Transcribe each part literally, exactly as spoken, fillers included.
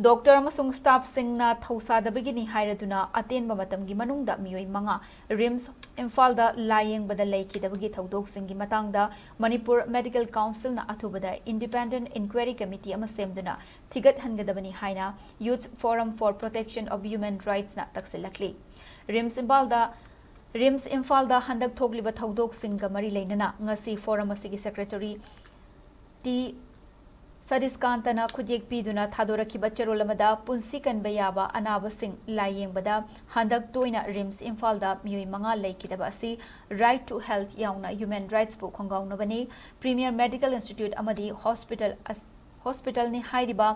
Doctor ꯑꯃꯁꯨꯡ ꯁ꯭ꯇꯥꯐꯁꯤꯡꯅ ꯊꯧꯁꯥꯗꯕꯒꯤꯅꯤ ꯍꯥꯏꯔꯗꯨꯅ ꯑꯇꯦꯟꯕ ꯃꯇꯝꯒꯤ ꯃꯅꯨꯡꯗ ꯃꯤꯑꯣꯏ ꯃꯉꯥ ꯔꯤꯝꯁ ꯏꯝꯐꯥꯜꯗ ꯂꯥꯌꯦꯡꯕꯗ ꯂꯩꯈꯤꯗꯕꯒꯤ ꯊꯧꯗꯣꯛꯁꯤꯡꯒꯤ ꯃꯇꯥꯡꯗ ꯃꯅꯤꯄꯨꯔ ꯃꯦꯗꯤꯀꯦꯜ ꯀꯥꯎꯟꯁꯤꯜꯅ ꯑꯊꯨꯕꯗ ꯏꯟꯗꯤꯄꯦꯟꯗꯦꯟꯠ ꯏꯟꯀ꯭ꯋꯥꯏꯔꯤ ꯀꯃꯤꯇꯤ ꯑꯃ ꯁꯦꯝꯗꯨꯅ ꯊꯤꯒꯠꯍꯟꯒꯗꯕꯅꯤ ꯍꯥꯏꯅ youth forum for protection of human ꯔꯥꯏꯠꯁꯅ ꯇꯛꯁꯤꯜꯂꯛꯂꯤ꯫ ꯔꯤꯝꯁ ꯏꯝꯐꯥꯜꯗ, ꯔꯤꯝꯁ ꯏꯝꯐꯥꯜꯗ ꯍꯟꯗꯛ ꯊꯣꯛꯂꯤꯕ ꯊꯧꯗꯣꯛꯁꯤꯡꯒ ꯃꯔꯤ ꯂꯩꯅꯅ ꯉꯁꯤ ꯐꯣꯔꯝ ꯑꯁꯤꯒꯤ ꯁꯦꯀ꯭ꯔꯦꯇꯔꯤ ꯇꯤ ꯁꯇꯤꯁꯀꯥꯟꯇꯅ ꯈꯨꯠꯌꯦꯛ ꯄꯤꯗꯨꯅ ꯊꯥꯗꯣꯔꯛꯈꯤꯕ ꯆꯦꯔꯣꯜ ꯑꯃꯗ ꯄꯨꯟꯁꯤ ꯀꯟꯕ ꯌꯥꯕ ꯑꯅꯥꯕꯁꯤꯡ ꯂꯥꯌꯦꯡꯕꯗ ꯍꯟꯗꯛ ꯇꯣꯏꯅ ꯔꯤꯝꯁ ꯏꯝꯐꯥꯜꯗ ꯃꯤꯑꯣꯏ ꯃꯉꯥ ꯂꯩꯈꯤꯗꯕ ꯑꯁꯤ ꯔꯥꯏꯠ ꯇꯨ ꯍꯦꯜꯊ ꯌꯥꯎꯅ ꯍ꯭ꯌꯨꯃꯦꯟ ꯔꯥꯏꯠꯁꯄꯨ ꯈꯣꯡꯒꯥꯎꯅꯕꯅꯤ꯫ ꯄ꯭ꯔꯤꯃꯤꯌꯔ ꯃꯦꯗꯤꯀꯦꯜ ꯏꯟꯁꯇꯤꯇ꯭ꯌꯨꯠ ꯑꯃꯗꯤ ꯍꯣꯁꯄꯤꯇꯥꯜ ꯑꯁ-, ꯍꯣꯁꯄꯤꯇꯥꯜꯅꯤ ꯍꯥꯏꯔꯤꯕ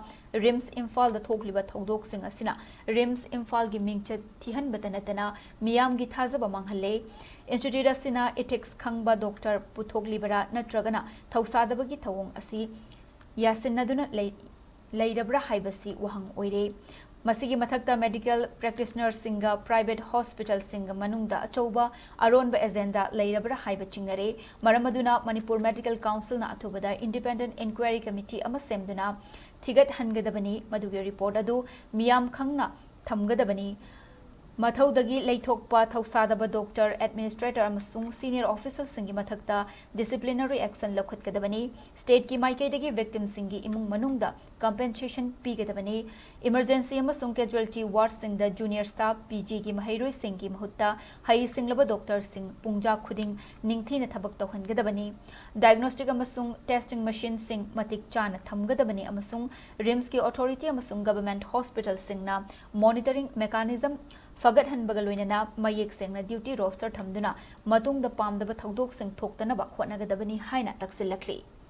ꯔꯤꯝꯁ ꯏꯝꯐꯥꯜꯗ ꯊꯣꯛꯂꯤꯕ ꯊꯧꯗꯣꯛꯁꯤꯡ ꯑꯁꯤꯅ ꯔꯤꯝꯁ ꯏꯝꯐꯥꯜꯒꯤ ꯃꯤꯡꯆꯠ ꯊꯤꯍꯟꯕꯇ ꯅꯠꯇꯅ ꯃꯤꯌꯥꯝꯒꯤ ꯊꯥꯖꯕ ꯃꯥꯡꯍꯜꯂꯦ꯫ ꯏꯟꯁꯇꯤꯇ꯭ꯌꯨꯠ ꯑꯁꯤꯅ ꯏꯊꯤꯛꯁ ꯈꯪꯕ ꯗꯣꯛꯇꯔ ꯄꯨꯊꯣꯛꯂꯤꯕꯔꯥ ꯅꯠꯇ꯭ꯔꯒꯅ ꯊꯧꯁꯥꯗꯕꯒꯤ ꯊꯧꯑꯣꯡ ꯑꯁꯤ ꯌꯥꯁꯤꯟꯅꯗꯨꯅ ꯂꯩ-, ꯂꯩꯔꯕ꯭ꯔꯥ ꯍꯥꯏꯕꯁꯤ ꯋꯥꯍꯪ ꯑꯣꯏꯔꯦ꯫ ꯃꯁꯤꯒꯤ ꯃꯊꯛꯇ ꯃꯦꯗꯤꯀꯦꯜ ꯄ꯭ꯔꯦꯛꯇꯤꯁꯅꯔꯁꯤꯡꯒ ꯄ꯭ꯔꯥꯏꯚꯦꯠ ꯍꯣꯁꯄꯤꯇꯥꯜꯁꯤꯡꯒ ꯃꯅꯨꯡꯗ ꯑꯆꯧꯕ ꯑꯔꯣꯟꯕ ꯑꯦꯖꯦꯟꯗꯥ ꯂꯩꯔꯕ꯭ꯔꯥ ꯍꯥꯏꯕ ꯆꯤꯡꯅꯔꯦ꯫ ꯃꯔꯝ ꯑꯗꯨꯅ ꯃꯅꯤꯄꯨꯔ ꯃꯦꯗꯤꯀꯦꯜ ꯀꯥꯎꯟꯁꯤꯜꯅ ꯑꯊꯨꯕꯗ ꯏꯟꯗꯤꯄꯦꯟꯗꯦꯟꯠ ꯏꯟꯀ꯭ꯋꯥꯏꯔꯤ ꯀꯃꯤꯇꯤ ꯑꯃ ꯁꯦꯝꯗꯨꯅ ꯊꯤꯒꯠꯍꯟꯒꯗꯕꯅꯤ꯫ ꯃꯗꯨꯒꯤ ꯔꯤꯄꯣꯔꯠ ꯑꯗꯨ ꯃꯤꯌꯥꯝ ꯈꯪꯅ ꯊꯝꯒꯗꯕꯅꯤ꯫ ꯃꯊꯧꯗꯒꯤ ꯂꯩꯊꯣꯛꯄ ꯊꯧꯁꯥꯗꯕ ꯗꯣꯛꯇꯔ, ꯑꯦꯗꯃꯤꯅꯤꯁꯇ꯭ꯔꯦꯇꯔ ꯑꯃꯁꯨꯡ ꯁꯤꯅꯤꯌꯔ ꯑꯣꯐꯤꯁꯤꯌꯦꯜꯁꯤꯡꯒꯤ ꯃꯊꯛꯇ ꯗꯤꯁꯤꯄ꯭ꯂꯤꯅꯔꯤ ꯑꯦꯛꯁꯟ ꯂꯧꯈꯠꯀꯗꯕꯅꯤ꯫ ꯁ꯭ꯇꯦꯠꯀꯤ ꯃꯥꯏꯀꯩꯗꯒꯤ ꯚꯤꯛꯇꯤꯝꯁꯤꯡꯒꯤ ꯏꯃꯨꯡ ꯃꯅꯨꯡꯗ ꯀꯝꯄꯦꯟꯁꯦꯁꯟ ꯄꯤꯒꯗꯕꯅꯤ꯫ ꯏꯃꯔꯖꯦꯟꯁꯤ ꯑꯃꯁꯨꯡ ꯀꯦꯖꯨꯋꯦꯂꯤꯇꯤ ꯋꯥꯔꯗꯁꯤꯡꯗ ꯖꯨꯅꯤꯌꯔ ꯁ꯭ꯇꯥꯐ, ꯄꯤ ꯖꯤꯒꯤ ꯃꯍꯩꯔꯣꯏꯁꯤꯡꯒꯤ ꯃꯍꯨꯠꯇ ꯍꯩꯁꯤꯡꯂꯕ ꯗꯣꯛꯇꯔꯁꯤꯡ ꯄꯨꯡꯖꯥ ꯈꯨꯗꯤꯡ ꯅꯤꯡꯊꯤꯅ ꯊꯕꯛ ꯇꯧꯍꯟꯒꯗꯕꯅꯤ꯫ ꯗꯥꯏꯒꯅꯣꯁꯇꯤꯛ ꯑꯃꯁꯨꯡ ꯇꯦꯁꯇꯤꯡ ꯃꯦꯁꯤꯟꯁꯤꯡ ꯃꯇꯤꯛ ꯆꯥꯅ ꯊꯝꯒꯗꯕꯅꯤ ꯑꯃꯁꯨꯡ ꯔꯤꯝꯁꯀꯤ ꯑꯣꯊꯣꯔꯤꯇꯤ ꯑꯃꯁꯨꯡ ꯒꯚꯔꯟꯃꯦꯟꯠ ꯍꯣꯁꯄꯤꯇꯥꯜꯁꯤꯡꯅ ꯃꯣꯅꯤꯇꯔꯤꯡ ꯃꯦꯀꯥꯅꯤꯖꯝ ꯐꯒꯠꯍꯟꯕꯒ ꯂꯣꯏꯅꯅ ꯃꯌꯦꯛ ꯁꯦꯡꯅ ꯗ꯭ꯌꯨꯇꯤ ꯔꯣꯁꯇꯔ ꯊꯝꯗꯨꯅ ꯃꯇꯨꯡꯗ ꯄꯥꯝꯗꯕ ꯊꯧꯗꯣꯛꯁꯤꯡ ꯊꯣꯛꯇꯅꯕ ꯍꯣꯠꯅꯒꯗꯕꯅꯤ ꯍꯥꯏꯅ ꯇꯛꯁꯤꯜꯂꯛꯂꯤ꯫